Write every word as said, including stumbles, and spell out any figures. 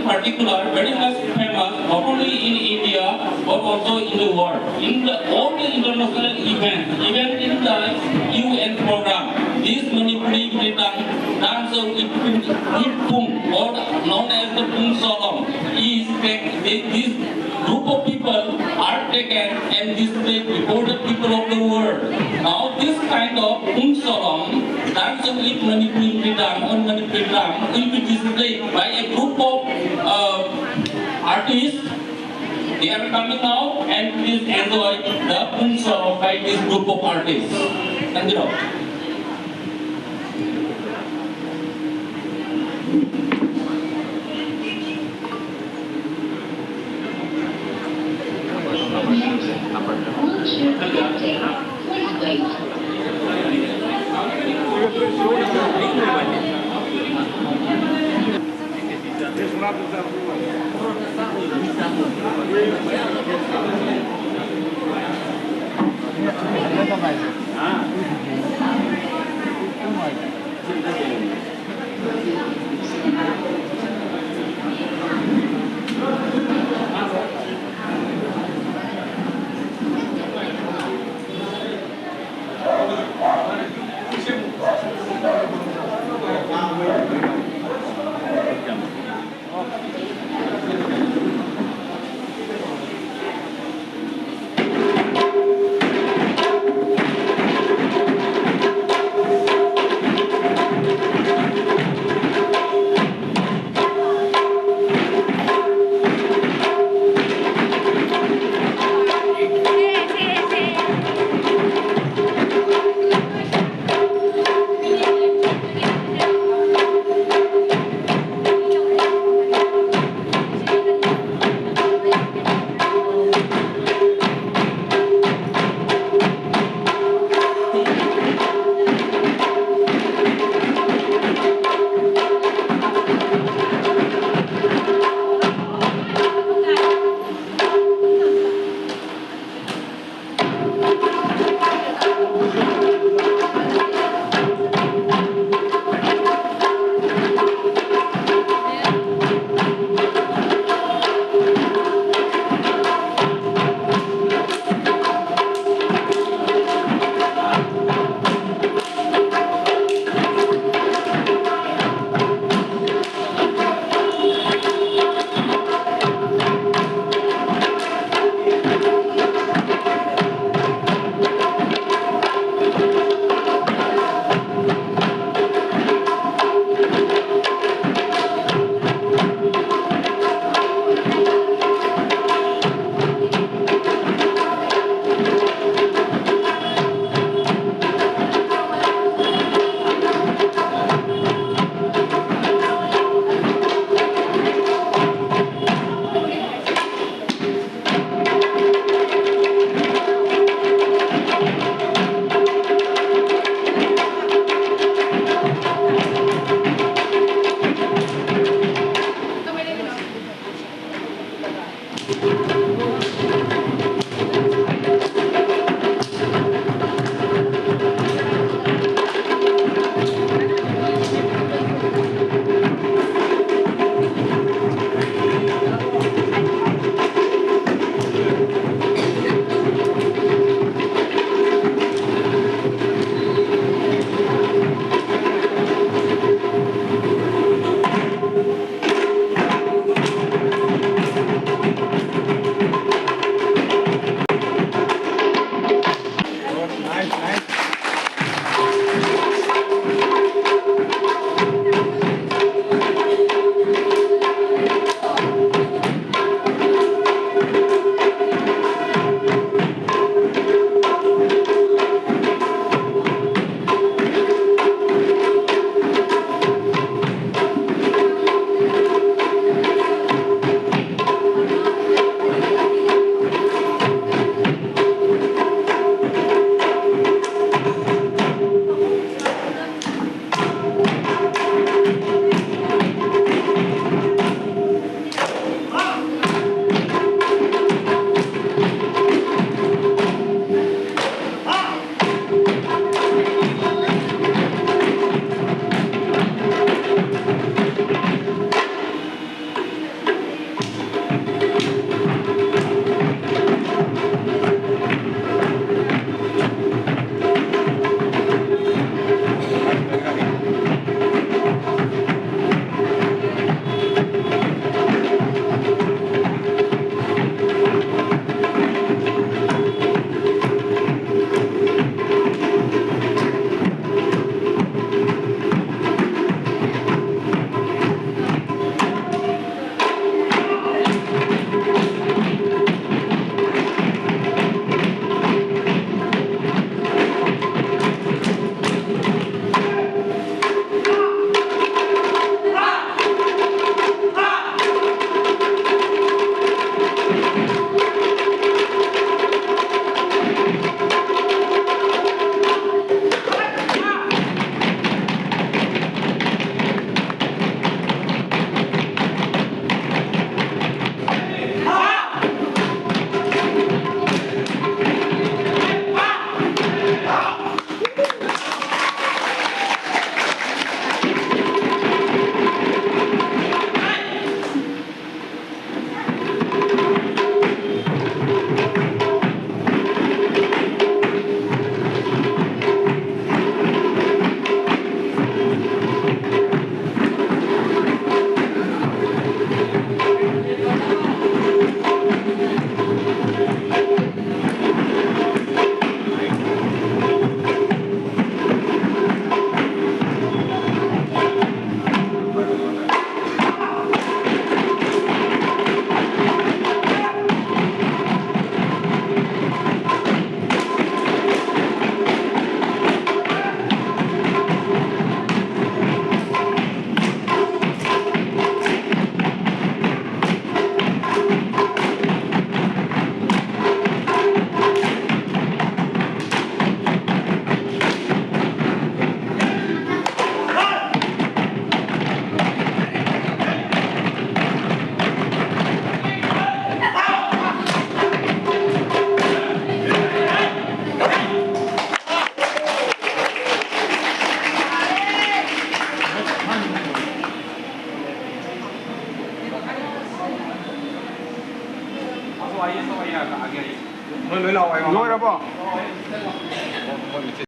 particular, very much famous, not only in India but also in the world. In the all the international events, even in the U N program, this Manipuri Nrityam dance with, with Pung, or known as the Pung Solom, is take, they, this group of people are taken and displayed before the people of the world. Now this kind of Pung Solom dance with Manipuri Nrityam on Manipuri Nrityam will be displayed by a group of uh, artists. They are coming now and please enjoy the Pung Solom by this group of artists. Thank you. ꯂꯣꯏꯔꯕꯣ?